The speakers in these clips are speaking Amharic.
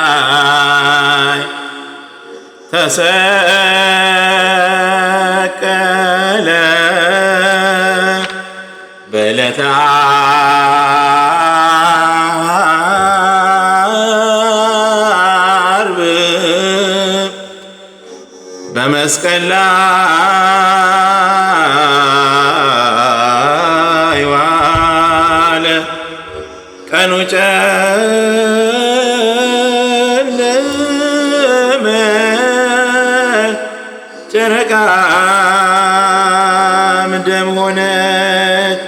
በአደባባይ ተሰቀለ በዕለተ ዓርብ በመስቀል ላይ ዋለ። ቀኑ ጨለመ፣ ጨረቃም ደም ሆነች።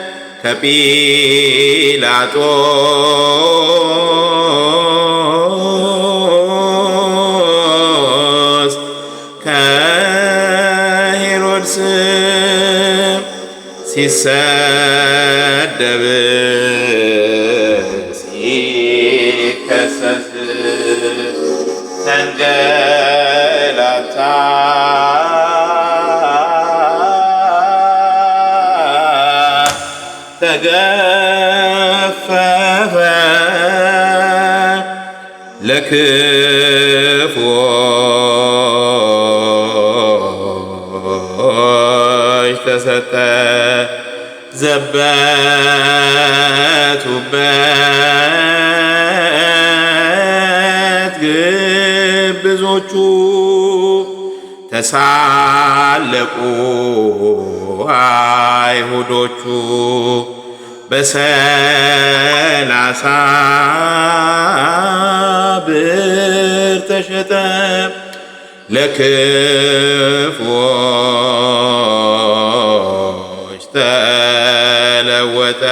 ከጲላጦስ ከሄሮድስ ሲሰደብ ሲከሰስ ተንገላታ ተገፈፈ ለክፉዎች ተሰጠ። ዘበቱበት ግብዞቹ ተሳለቁ አይሁዶቹ በ30 ብር ተሸጠ ለክፉዎች ተለወጠ።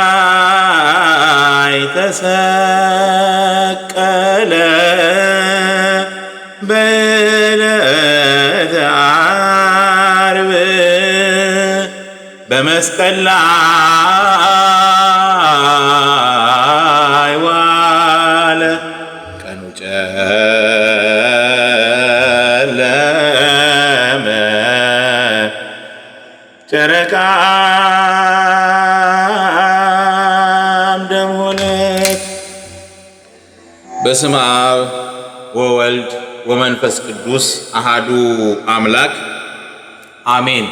በአደባባይ ተሰቀለ በዕለተ ዓርብ በመስቀል ላይ ዋለ። ቀኑ ጨለመ፣ ጨረቃም ደም ሆነች። በስመ አብ ወወልድ ወመንፈስ ቅዱስ አሃዱ አምላክ አሜን።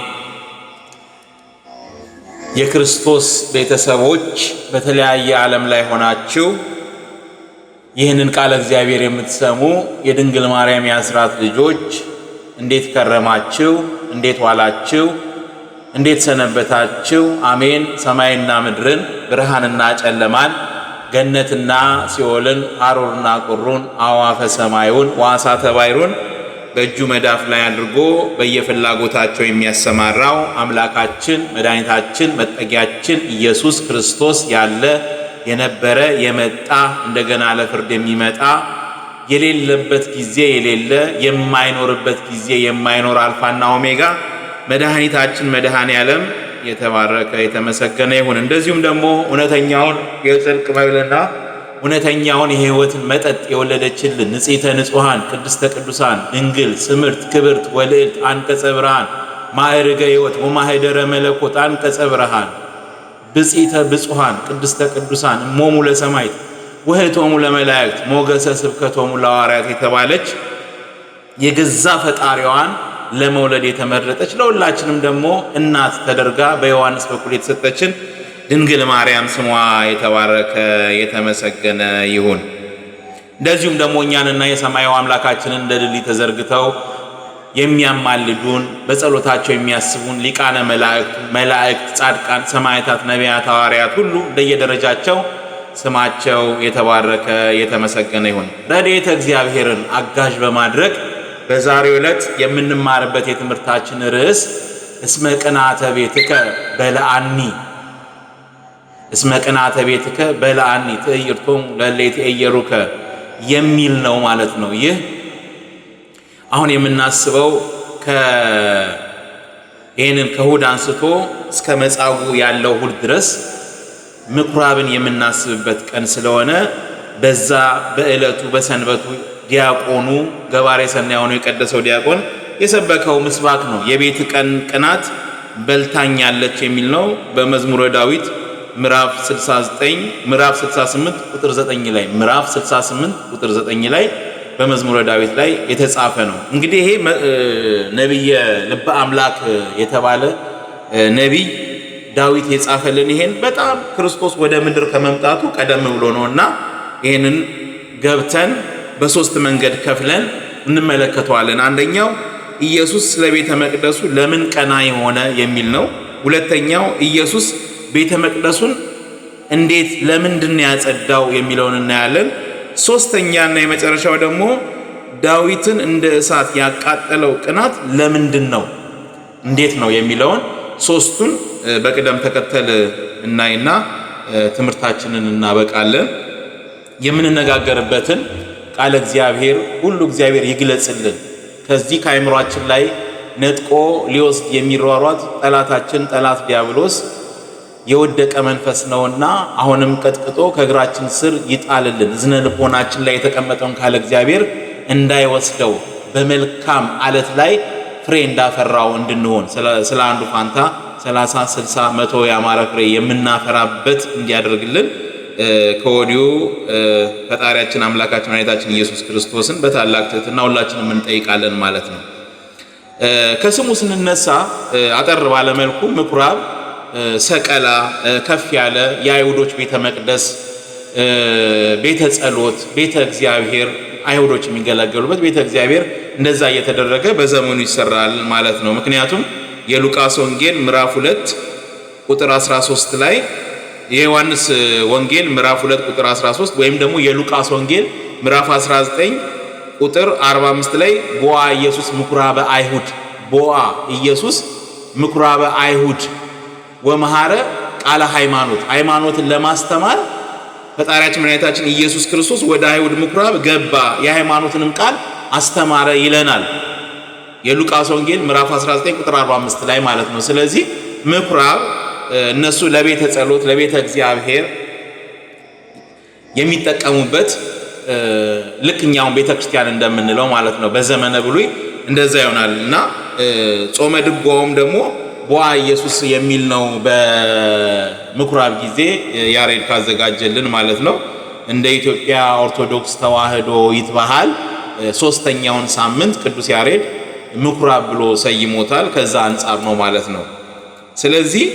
የክርስቶስ ቤተሰቦች በተለያየ ዓለም ላይ ሆናችሁ ይህንን ቃለ እግዚአብሔር የምትሰሙ የድንግል ማርያም የአስራት ልጆች እንዴት ከረማችሁ? እንዴት ዋላችሁ? እንዴት ሰነበታችሁ? አሜን። ሰማይና ምድርን፣ ብርሃንና ጨለማን፣ ገነትና ሲኦልን፣ ሐሩርና ቁሩን፣ አዕዋፈ ሰማዩን፣ ወአሳተ ባሕሩን በእጁ መዳፍ ላይ አድርጎ በየፍላጎታቸው የሚያሰማራው አምላካችን መድኃኒታችን መጠጊያችን ኢየሱስ ክርስቶስ ያለ የነበረ የመጣ እንደገና ለፍርድ የሚመጣ የሌለበት ጊዜ የሌለ የማይኖርበት ጊዜ የማይኖር አልፋና ኦሜጋ መድኃኒታችን መድኃኔ ዓለም የተባረከ የተመሰገነ ይሁን። እንደዚሁም ደግሞ እውነተኛውን የጽድቅ መብልና እውነተኛውን የሕይወትን መጠጥ የወለደችልን ንጽሕተ ንጹሐን ቅድስተ ቅዱሳን ድንግል ስምርት ክብርት ወልዕልት አንቀጸ ብርሃን ማዕርገ ሕይወት ወማኅደረ መለኮት አንቀጸ ብርሃን ብጽዕተ ብጹሐን ቅድስተ ቅዱሳን እሞሙ ለሰማዕት ወእህቶሙ ለመላእክት ሞገሰ ስብከቶሙ ለሐዋርያት የተባለች የገዛ ፈጣሪዋን ለመውለድ የተመረጠች ለሁላችንም ደግሞ እናት ተደርጋ በዮሐንስ በኩል የተሰጠችን ድንግል ማርያም ስሟ የተባረከ የተመሰገነ ይሁን። እንደዚሁም ደግሞ እኛንና የሰማዩ አምላካችንን እንደ ድልድይ ተዘርግተው የሚያማልዱን በጸሎታቸው የሚያስቡን ሊቃነ መላእክት፣ መላእክት፣ ጻድቃን፣ ሰማዕታት፣ ነቢያት፣ ሐዋርያት ሁሉ እንደየደረጃቸው ስማቸው የተባረከ የተመሰገነ ይሁን። ረድኤተ እግዚአብሔርን አጋዥ በማድረግ በዛሬው ዕለት የምንማርበት የትምህርታችን ርዕስ እስመ ቅንዓተ ቤትከ በልዓኒ፣ እስመ ቅንዓተ ቤትከ በልዓኒ ትዕይርቶሙ ለእለ ይትዔየሩከ የሚል ነው ማለት ነው። ይህ አሁን የምናስበው ይህንን ከእሁድ አንስቶ እስከ መጻጉዕ ያለው እሁድ ድረስ ምኩራብን የምናስብበት ቀን ስለሆነ በዛ በዕለቱ በሰንበቱ ዲያቆኑ ገባሬ ሰናይ ሆኖ የቀደሰው ዲያቆን የሰበከው ምስባክ ነው። የቤት ቀን ቅናት በልታኛለች የሚል ነው። በመዝሙረ ዳዊት ምዕራፍ 69 ምዕራፍ 68 ቁጥር 9 ላይ ምዕራፍ 68 ቁጥር 9 ላይ በመዝሙረ ዳዊት ላይ የተጻፈ ነው። እንግዲህ ይሄ ነቢየ ልበ አምላክ የተባለ ነቢይ ዳዊት የጻፈልን ይሄን በጣም ክርስቶስ ወደ ምድር ከመምጣቱ ቀደም ብሎ ነውና ይሄንን ገብተን በሶስት መንገድ ከፍለን እንመለከተዋለን። አንደኛው ኢየሱስ ስለ ቤተ መቅደሱ ለምን ቀና የሆነ የሚል ነው። ሁለተኛው ኢየሱስ ቤተ መቅደሱን እንዴት ለምንድን ያጸዳው የሚለውን እናያለን። ሶስተኛና የመጨረሻው ደግሞ ዳዊትን እንደ እሳት ያቃጠለው ቅናት ለምንድን ነው እንዴት ነው የሚለውን ሶስቱን በቅደም ተከተል እናይና ትምህርታችንን እናበቃለን። የምንነጋገርበትን ቃለ እግዚአብሔር ሁሉ እግዚአብሔር ይግለጽልን። ከዚህ ከአእምሯችን ላይ ነጥቆ ሊወስድ የሚሯሯጥ ጠላታችን ጠላት ዲያብሎስ የወደቀ መንፈስ ነውና አሁንም ቀጥቅጦ ከእግራችን ስር ይጣልልን። እዝነ ልቦናችን ላይ የተቀመጠውን ካለ እግዚአብሔር እንዳይወስደው በመልካም አለት ላይ ፍሬ እንዳፈራው እንድንሆን ስለ አንዱ ፋንታ 30፣ 60፣ 100 ያማረ ፍሬ የምናፈራበት እንዲያደርግልን ከወዲሁ ፈጣሪያችን አምላካችን መድኃኒታችን ኢየሱስ ክርስቶስን በታላቅ ትሕትና ሁላችንም እንጠይቃለን ማለት ነው። ከስሙ ስንነሳ አጠር ባለመልኩ ምኩራብ ሰቀላ፣ ከፍ ያለ የአይሁዶች ቤተ መቅደስ፣ ቤተ ጸሎት፣ ቤተ እግዚአብሔር አይሁዶች የሚገለገሉበት ቤተ እግዚአብሔር እንደዛ እየተደረገ በዘመኑ ይሰራል ማለት ነው። ምክንያቱም የሉቃስ ወንጌል ምዕራፍ 2 ቁጥር 13 ላይ የዮሐንስ ወንጌል ምዕራፍ 2 ቁጥር 13 ወይም ደግሞ የሉቃስ ወንጌል ምዕራፍ 19 ቁጥር 45 ላይ ቦአ ኢየሱስ ምኩራበ አይሁድ፣ ቦአ ኢየሱስ ምኩራበ አይሁድ ወመሐረ ቃለ ሃይማኖት፣ ሃይማኖትን ለማስተማር ፈጣሪያችን መድኃኒታችን ኢየሱስ ክርስቶስ ወደ አይሁድ ምኩራብ ገባ የሃይማኖትንም ቃል አስተማረ ይለናል። የሉቃስ ወንጌል ምዕራፍ 19 ቁጥር 45 ላይ ማለት ነው። ስለዚህ ምኩራብ እነሱ ለቤተ ጸሎት ለቤተ እግዚአብሔር የሚጠቀሙበት ልክ እኛውን ቤተ ክርስቲያን እንደምንለው ማለት ነው። በዘመነ ብሉይ እንደዛ ይሆናል እና ጾመ ድጓውም ደግሞ ቦአ ኢየሱስ የሚል ነው። በምኩራብ ጊዜ ያሬድ ካዘጋጀልን ማለት ነው። እንደ ኢትዮጵያ ኦርቶዶክስ ተዋሕዶ ይትባሃል ሶስተኛውን ሳምንት ቅዱስ ያሬድ ምኩራብ ብሎ ሰይሞታል። ከዛ አንጻር ነው ማለት ነው። ስለዚህ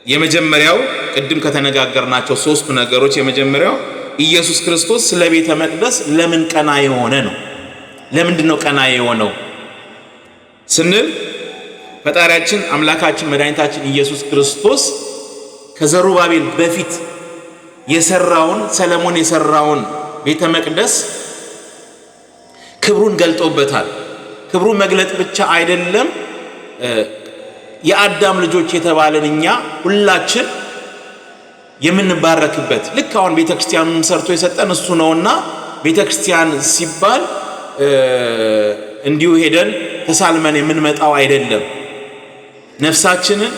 የመጀመሪያው ቅድም ከተነጋገርናቸው ሶስቱ ነገሮች የመጀመሪያው ኢየሱስ ክርስቶስ ስለ ቤተ መቅደስ ለምን ቀና የሆነ ነው። ለምንድን ነው ቀና የሆነው ስንል ፈጣሪያችን አምላካችን መድኃኒታችን ኢየሱስ ክርስቶስ ከዘሩባቤል በፊት የሰራውን ሰለሞን የሰራውን ቤተ መቅደስ ክብሩን ገልጦበታል። ክብሩን መግለጥ ብቻ አይደለም፣ የአዳም ልጆች የተባለን እኛ ሁላችን የምንባረክበት ልክ አሁን ቤተክርስቲያኑን ሰርቶ የሰጠን እሱ ነውና ቤተክርስቲያን ሲባል እንዲሁ ሄደን ተሳልመን የምንመጣው አይደለም። ነፍሳችንን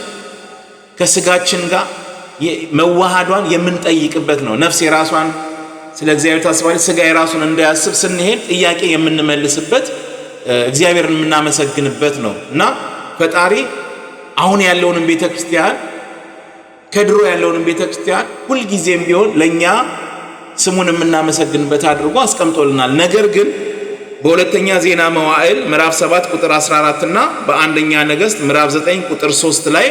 ከስጋችን ጋር መዋሃዷን የምንጠይቅበት ነው። ነፍስ የራሷን ስለ እግዚአብሔር ታስባለች፣ ስጋ የራሱን እንዳያስብ ስንሄድ ጥያቄ የምንመልስበት እግዚአብሔርን የምናመሰግንበት ነው እና ፈጣሪ አሁን ያለውንም ቤተክርስቲያን ከድሮ ያለውንም ቤተክርስቲያን ሁልጊዜም ቢሆን ለኛ ስሙን የምናመሰግንበት አድርጎ አስቀምጦልናል። ነገር ግን በሁለተኛ ዜና መዋዕል ምዕራፍ 7 ቁጥር 14 እና በአንደኛ ነገሥት ምዕራፍ 9 ቁጥር 3 ላይ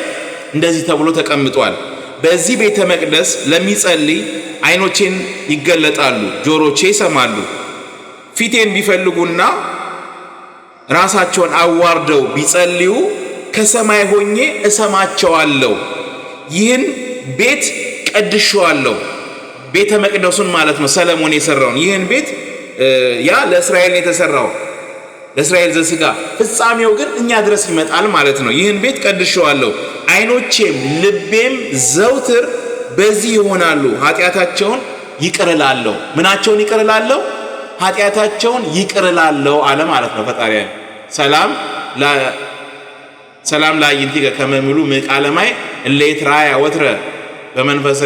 እንደዚህ ተብሎ ተቀምጧል። በዚህ ቤተ መቅደስ ለሚጸልይ ዓይኖቼን ይገለጣሉ፣ ጆሮቼ ይሰማሉ። ፊቴን ቢፈልጉና ራሳቸውን አዋርደው ቢጸልዩ ከሰማይ ሆኜ እሰማቸዋለሁ። ይህን ቤት ቀድሼዋለሁ። ቤተ መቅደሱን ማለት ነው፣ ሰለሞን የሰራውን ይህን ቤት ያ ለእስራኤል የተሰራው ለእስራኤል ዘሥጋ፣ ፍጻሜው ግን እኛ ድረስ ይመጣል ማለት ነው። ይህን ቤት ቀድሼዋለሁ፣ ዓይኖቼም ልቤም ዘውትር በዚህ ይሆናሉ። ኃጢአታቸውን ይቅር እላለሁ። ምናቸውን ይቅር እላለሁ? ኃጢአታቸውን ይቅር እላለሁ አለ ማለት ነው። ፈጣሪ ሰላም ሰላም ለአዕይንቲከ ከመ ምሉእ ምቃለ ማይ እለ ይትረአያ ወትረ በመንፈሰ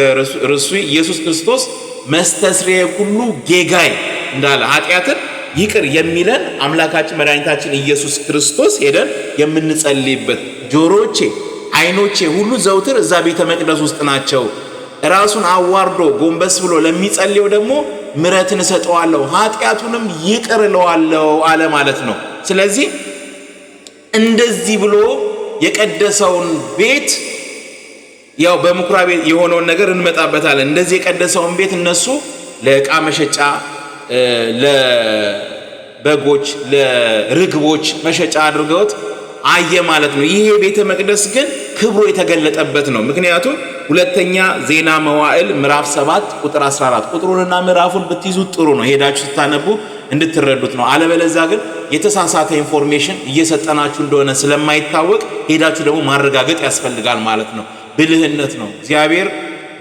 ርሱይ ኢየሱስ ክርስቶስ መስተስርየ ኩሉ ጌጋይ እንዳለ ኃጢአትን ይቅር የሚለን አምላካችን መድኃኒታችን ኢየሱስ ክርስቶስ ሄደን የምንጸልይበት ጆሮቼ ዓይኖቼ ሁሉ ዘውትር እዛ ቤተ መቅደስ ውስጥ ናቸው። ራሱን አዋርዶ ጎንበስ ብሎ ለሚጸልየው ደግሞ ምሕረትን እሰጠዋለሁ ኃጢአቱንም ይቅር እለዋለሁ አለ ማለት ነው። ስለዚህ እንደዚህ ብሎ የቀደሰውን ቤት ያው በምኩራብ የሆነውን ነገር እንመጣበታለን። እንደዚህ የቀደሰውን ቤት እነሱ ለዕቃ መሸጫ፣ ለበጎች፣ ለርግቦች መሸጫ አድርገውት አየ ማለት ነው። ይሄ ቤተ መቅደስ ግን ክብሩ የተገለጠበት ነው። ምክንያቱም ሁለተኛ ዜና መዋዕል ምዕራፍ 7 ቁጥር 14 ቁጥሩንና ምዕራፉን ብትይዙት ጥሩ ነው፣ ሄዳችሁ ስታነቡ እንድትረዱት ነው። አለበለዚያ ግን የተሳሳተ information እየሰጠናችሁ እንደሆነ ስለማይታወቅ ሄዳችሁ ደግሞ ማረጋገጥ ያስፈልጋል ማለት ነው። ብልህነት ነው። እግዚአብሔር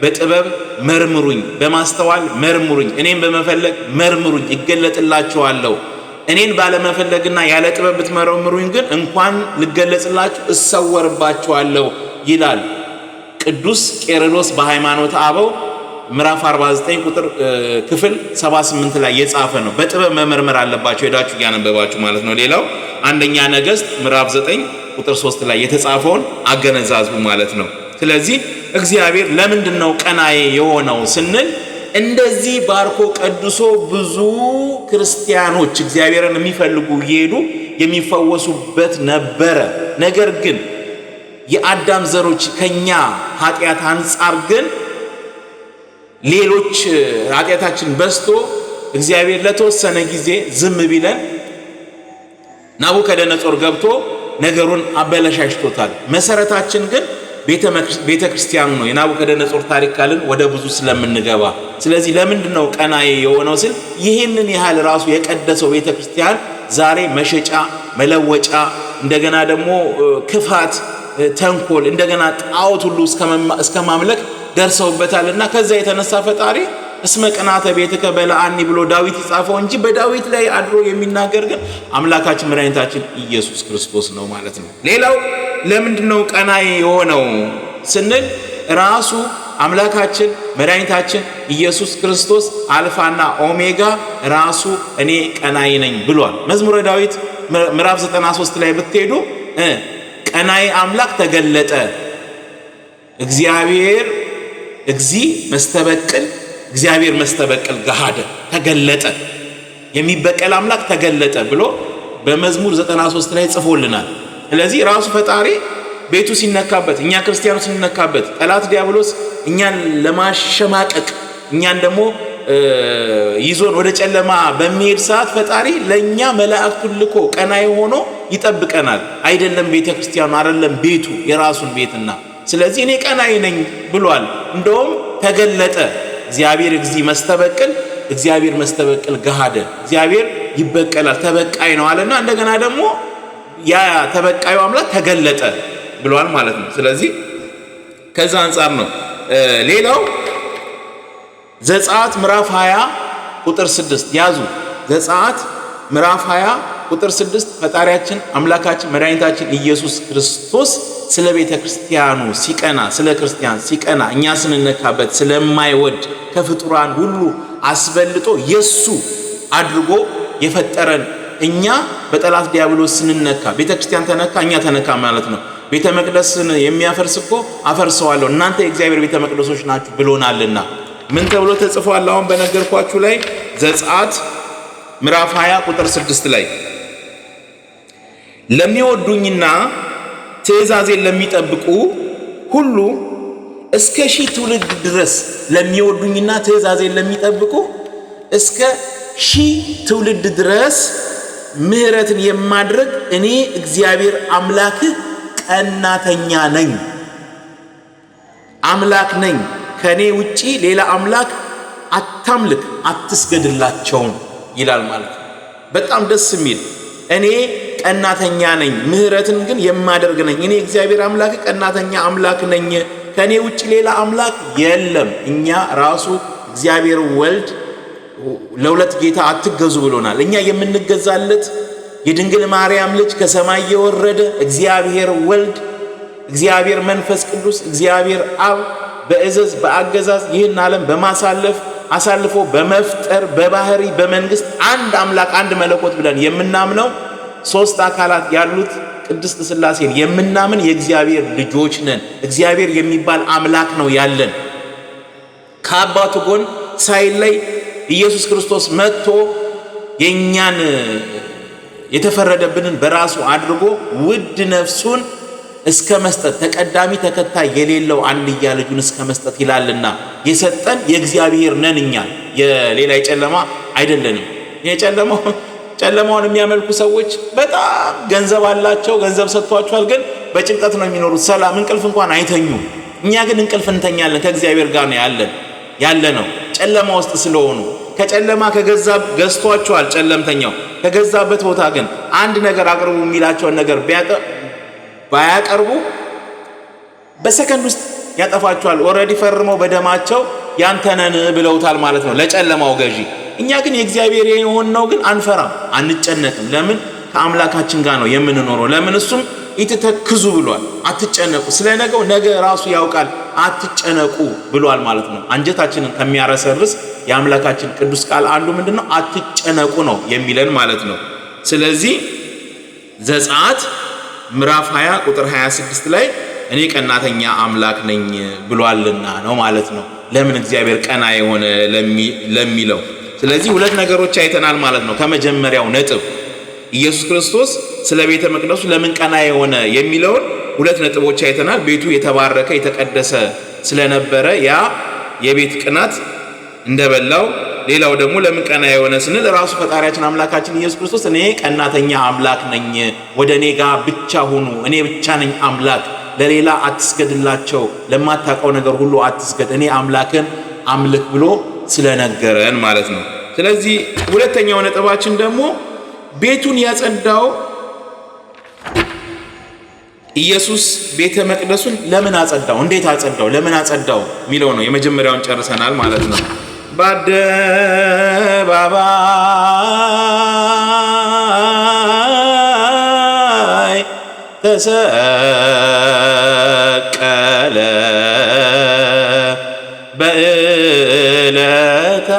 በጥበብ መርምሩኝ፣ በማስተዋል መርምሩኝ፣ እኔን በመፈለግ መርምሩኝ እገለጥላችኋለሁ። እኔን ባለመፈለግና ያለ ጥበብ ብትመረምሩኝ ግን እንኳን ልገለጽላችሁ እሰወርባችኋለሁ ይላል ቅዱስ ቄርሎስ በሃይማኖተ አበው ምዕራፍ 49 ቁጥር ክፍል 78 ላይ የጻፈ ነው። በጥበብ መመርመር አለባቸው ሄዳችሁ እያነበባችሁ ማለት ነው። ሌላው አንደኛ ነገሥት ምዕራፍ 9 ቁጥር 3 ላይ የተጻፈውን አገነዛዝቡ ማለት ነው። ስለዚህ እግዚአብሔር ለምንድን ነው ቀናዬ የሆነው ስንል እንደዚህ ባርኮ ቀድሶ ብዙ ክርስቲያኖች እግዚአብሔርን የሚፈልጉ እየሄዱ የሚፈወሱበት ነበረ። ነገር ግን የአዳም ዘሮች ከኛ ኃጢአት አንጻር ግን ሌሎች ኃጢአታችን በዝቶ እግዚአብሔር ለተወሰነ ጊዜ ዝም ቢለን ናቡከደነጾር ገብቶ ነገሩን አበለሻሽቶታል። መሰረታችን ግን ቤተ ክርስቲያኑ ነው። የናቡከደነጾር ታሪክ ካልን ወደ ብዙ ስለምንገባ፣ ስለዚህ ለምንድን ነው ቀናዬ የሆነው ስል ይህንን ያህል ራሱ የቀደሰው ቤተ ክርስቲያን ዛሬ መሸጫ መለወጫ፣ እንደገና ደግሞ ክፋት፣ ተንኮል፣ እንደገና ጣዖት ሁሉ እስከ ማምለክ ደርሰውበታልና ከዛ የተነሳ ፈጣሪ እስመ ቅናተ ቤትከ በለዓኒ ብሎ ዳዊት የጻፈው እንጂ በዳዊት ላይ አድሮ የሚናገር ግን አምላካችን መድኃኒታችን ኢየሱስ ክርስቶስ ነው ማለት ነው። ሌላው ለምንድን ነው ቀናዬ የሆነው ስንል ራሱ አምላካችን መድኃኒታችን ኢየሱስ ክርስቶስ አልፋና ኦሜጋ ራሱ እኔ ቀናዬ ነኝ ብሏል። መዝሙረ ዳዊት ምዕራፍ 93 ላይ ብትሄዱ ቀናዬ አምላክ ተገለጠ፣ እግዚአብሔር እግዚ መስተበቅል እግዚአብሔር መስተበቅል ገሃደ ተገለጠ፣ የሚበቀል አምላክ ተገለጠ ብሎ በመዝሙር 93 ላይ ጽፎልናል። ስለዚህ ራሱ ፈጣሪ ቤቱ ሲነካበት፣ እኛ ክርስቲያኑ ሲነካበት፣ ጠላት ዲያብሎስ እኛን ለማሸማቀቅ እኛን ደግሞ ይዞን ወደ ጨለማ በሚሄድ ሰዓት ፈጣሪ ለእኛ መላእክቱን ልኮ ቀናኢ ሆኖ ይጠብቀናል። አይደለም ቤተ ክርስቲያኑ፣ አይደለም ቤቱ፣ የራሱን ቤትና ስለዚህ እኔ ቀናኢ ነኝ ብሏል። እንደውም ተገለጠ እግዚአብሔር እግዚ መስተበቅል እግዚአብሔር መስተበቅል ገሃደ እግዚአብሔር ይበቀላል ተበቃይ ነው አለና እንደገና ደግሞ ያ ተበቃዩ አምላክ ተገለጠ ብሏል ማለት ነው። ስለዚህ ከዛ አንጻር ነው። ሌላው ዘጸአት ምዕራፍ 20 ቁጥር 6 ያዙ። ዘጸአት ምዕራፍ 20 ቁጥር 6 ፈጣሪያችን አምላካችን መድኃኒታችን ኢየሱስ ክርስቶስ ስለ ቤተ ክርስቲያኑ ሲቀና፣ ስለ ክርስቲያን ሲቀና፣ እኛ ስንነካበት ስለማይወድ ከፍጡራን ሁሉ አስበልጦ የሱ አድርጎ የፈጠረን እኛ በጠላት ዲያብሎስ ስንነካ ቤተ ክርስቲያን ተነካ፣ እኛ ተነካ ማለት ነው። ቤተ መቅደስን የሚያፈርስ እኮ አፈርሰዋለሁ እናንተ የእግዚአብሔር ቤተ መቅደሶች ናችሁ ብሎናልና። ምን ተብሎ ተጽፏል? አሁን በነገርኳችሁ ላይ ዘጸአት ምዕራፍ 20 ቁጥር 6 ላይ ለሚወዱኝና ትእዛዜን ለሚጠብቁ ሁሉ እስከ ሺህ ትውልድ ድረስ ለሚወዱኝና ትእዛዜን ለሚጠብቁ እስከ ሺህ ትውልድ ድረስ ምሕረትን የማድረግ እኔ እግዚአብሔር አምላክህ ቀናተኛ ነኝ፣ አምላክ ነኝ። ከእኔ ውጪ ሌላ አምላክ አታምልክ፣ አትስገድላቸውም ይላል ማለት ነው። በጣም ደስ የሚል እኔ ቀናተኛ ነኝ፣ ምሕረትን ግን የማደርግ ነኝ። እኔ እግዚአብሔር አምላክ ቀናተኛ አምላክ ነኝ፣ ከእኔ ውጭ ሌላ አምላክ የለም። እኛ ራሱ እግዚአብሔር ወልድ ለሁለት ጌታ አትገዙ ብሎናል። እኛ የምንገዛለት የድንግል ማርያም ልጅ ከሰማይ የወረደ እግዚአብሔር ወልድ፣ እግዚአብሔር መንፈስ ቅዱስ፣ እግዚአብሔር አብ በእዘዝ በአገዛዝ ይህን ዓለም በማሳለፍ አሳልፎ በመፍጠር በባህሪ በመንግስት አንድ አምላክ አንድ መለኮት ብለን የምናምነው ሶስት አካላት ያሉት ቅድስት ሥላሴን የምናምን የእግዚአብሔር ልጆች ነን። እግዚአብሔር የሚባል አምላክ ነው ያለን። ከአባቱ ጎን ሳይለይ ኢየሱስ ክርስቶስ መጥቶ የእኛን የተፈረደብንን በራሱ አድርጎ ውድ ነፍሱን እስከ መስጠት ተቀዳሚ ተከታይ የሌለው አንድያ ልጁን እስከ መስጠት ይላልና የሰጠን የእግዚአብሔር ነን። እኛ የሌላ የጨለማ አይደለንም። የጨለማው ጨለማውን የሚያመልኩ ሰዎች በጣም ገንዘብ አላቸው፣ ገንዘብ ሰጥቷቸዋል፣ ግን በጭንቀት ነው የሚኖሩት። ሰላም እንቅልፍ እንኳን አይተኙም። እኛ ግን እንቅልፍ እንተኛለን። ከእግዚአብሔር ጋር ነው ያለን ያለ ነው። ጨለማ ውስጥ ስለሆኑ ከጨለማ ከገዛ ገዝቷቸዋል። ጨለምተኛው ከገዛበት ቦታ ግን አንድ ነገር አቅርቡ የሚላቸውን ነገር ባያቀርቡ በሰከንድ ውስጥ ያጠፋቸዋል። Already ፈርመው በደማቸው ያንተነን ብለውታል ማለት ነው ለጨለማው ገዢ። እኛ ግን የእግዚአብሔር የሆንነው ግን አንፈራም፣ አንጨነቅም። ለምን? ከአምላካችን ጋር ነው የምንኖረው። ለምን? እሱም ኢትተክዙ ብሏል። አትጨነቁ፣ ስለ ነገው ነገ ራሱ ያውቃል፣ አትጨነቁ ብሏል ማለት ነው። አንጀታችንን ከሚያረሰርስ የአምላካችን ቅዱስ ቃል አንዱ ምንድነው? አትጨነቁ ነው የሚለን ማለት ነው። ስለዚህ ዘጸአት ምዕራፍ 20 ቁጥር 26 ላይ እኔ ቀናተኛ አምላክ ነኝ ብሏልና ነው ማለት ነው። ለምን እግዚአብሔር ቀና የሆነ ለሚለው ስለዚህ ሁለት ነገሮች አይተናል ማለት ነው። ከመጀመሪያው ነጥብ ኢየሱስ ክርስቶስ ስለ ቤተ መቅደሱ ለምን ቀና የሆነ የሚለውን ሁለት ነጥቦች አይተናል። ቤቱ የተባረከ የተቀደሰ ስለነበረ ያ የቤት ቅናት እንደበላው፣ ሌላው ደግሞ ለምን ቀና የሆነ ስንል ራሱ ፈጣሪያችን አምላካችን ኢየሱስ ክርስቶስ እኔ ቀናተኛ አምላክ ነኝ፣ ወደ እኔ ጋር ብቻ ሁኑ፣ እኔ ብቻ ነኝ አምላክ፣ ለሌላ አትስገድላቸው፣ ለማታውቀው ነገር ሁሉ አትስገድ፣ እኔ አምላክን አምልክ ብሎ ስለነገረን ማለት ነው። ስለዚህ ሁለተኛው ነጥባችን ደግሞ ቤቱን ያጸዳው ኢየሱስ ቤተ መቅደሱን ለምን አጸዳው? እንዴት አጸዳው? ለምን አጸዳው የሚለው ነው። የመጀመሪያውን ጨርሰናል ማለት ነው። በአደባባይ ተሰቀለ በዕለተ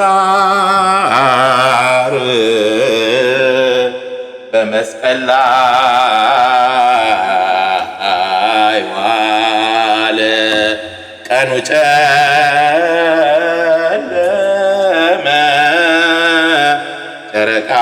ዓርብ በመስቀል ላይ ዋለ። ቀኑ ጨለመ፣ ጨረቃ